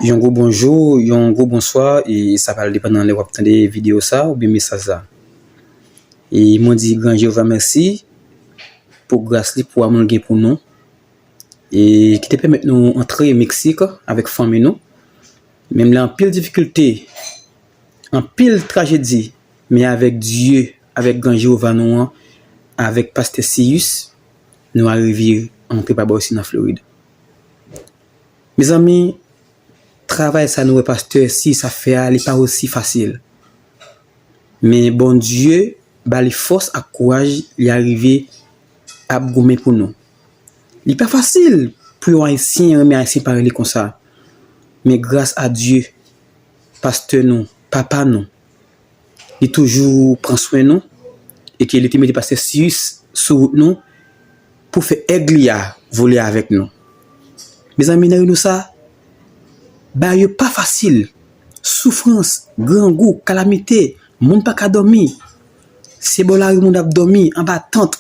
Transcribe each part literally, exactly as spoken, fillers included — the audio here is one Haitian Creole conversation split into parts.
Yon gwo bonjou, yon gwo bonswa, e sa pral depann nan lè w ap tande videyo sa oubyen mesaj sa. E mwen di Gran Jewova mèsi pou gras li, pou amou l gen pou nou, e ki te pèmèt nou antre Meksik avèk fanmi nou. Menm lè anpil difikilte, anpil trajedi, men avèk Dye, avèk Gran Jewova nou an, avèk Pastè Siyus, nou arive antre pa bò isi nan Florid. Mezanmi, travay sa nou wè pastè Siyus ap fè a, li pa osi fasil. Men Bondye ba li fòs ak kouraj, li arive ap goumen pou nou. Li pa fasil pou yon Ayisyen renmen Ayisyen parèy li konsa. Men gras a Dye, pastè nou, papa nou, li toujou pran swen nou, e ke li te mete pastè Siyus sou wout nou pou fè èg li a vole avèk nou. Mezanmi, nan renou sa, bagay yo pa fasil. Soufrans, grangou, kalamite, moun pa ka dòmi. Se bò lari moun ap dòmi, anba tant,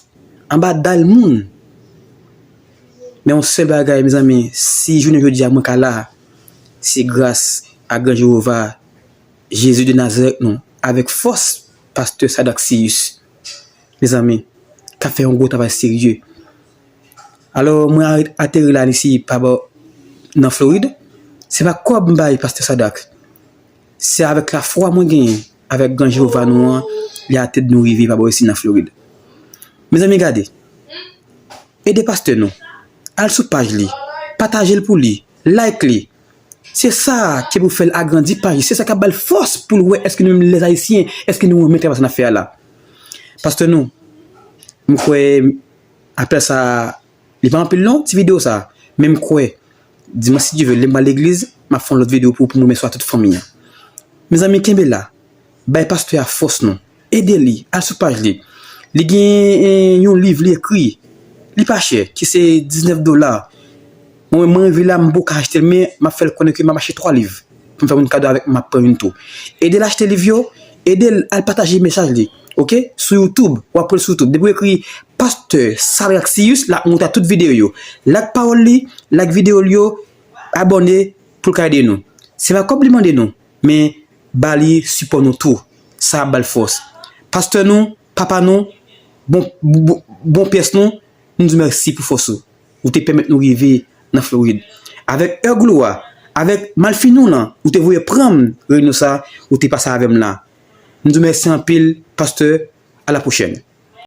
anba dal moun. Men yon sèl bagay, mezanmi, si jounen jodi a mwen ka la, se gras a Gran Jewova, Jezi de Nazarèt nou, avèk fòs pastè Sadak Siyus, mezanmi, k ap fè yon gwo travay serye. Alò, mwen a-, ateri la isi, pa bò, nan Florid. Se pa kòb m bay pastè Sadak. Se avèk lafwa mwen genyen, avèk Gran Jewova nou an, li atèd nou rive pa bò isi nan Florid. Mezanmi, gade. Ede pastè nou. Al sou paj li. Pataje l pou li. Like li. Se sa ki pou fè l agrandi paj li. Se sa k ap ba l fòs pou l wè èske nou menm lèzayisyen, èske nou renmen travay sa n ap fè a la. Pastè nou, m kwè apèl sa, li pa anpil non, ti videyo sa. Men m kwè, dimanch si Dye vle, lè m pral legliz, m ap fè yon lòt videyo pou, pou m remèsye tout fanmi an. Mezanmi, kenbe la. Bay pastè a fòs nou. Ede li, al sou paj li. Li gen, eh, yon liv li ekri. Li pa chè, ki se diznèf dola. Mwen, mwen rive la, m poko achte l, men m ap fè l konnen ke m ap achte twa liv. Pou m fè moun kado avèk, m ap pran youn tou. Ede l achte liv yo, ede l al pataje mesaj li. Oke? Sou YouTube, w ap wè l sou YouTube. Depi w ekri Pastè Sadrac Cius, l ap monte a tout videyo yo. Like pawòl li, like videyo l yo, abòne pou l ka ede nou. Se pa kòb li mande nou, men ba li sipò nou tou. Sa ap ba l fòs. Pastè nou, papa nou, bon, bon, bon pyès nou, nou di w mèsi pou fòs ou. Ou te pèmèt nou rive nan Florid. Avèk èg ou a, avèk malfini w lan, ou te voye pran m, reyinyon sa, ou te pase avè m la. Nou di w mèsi anpil, pastè, a la pwochèn.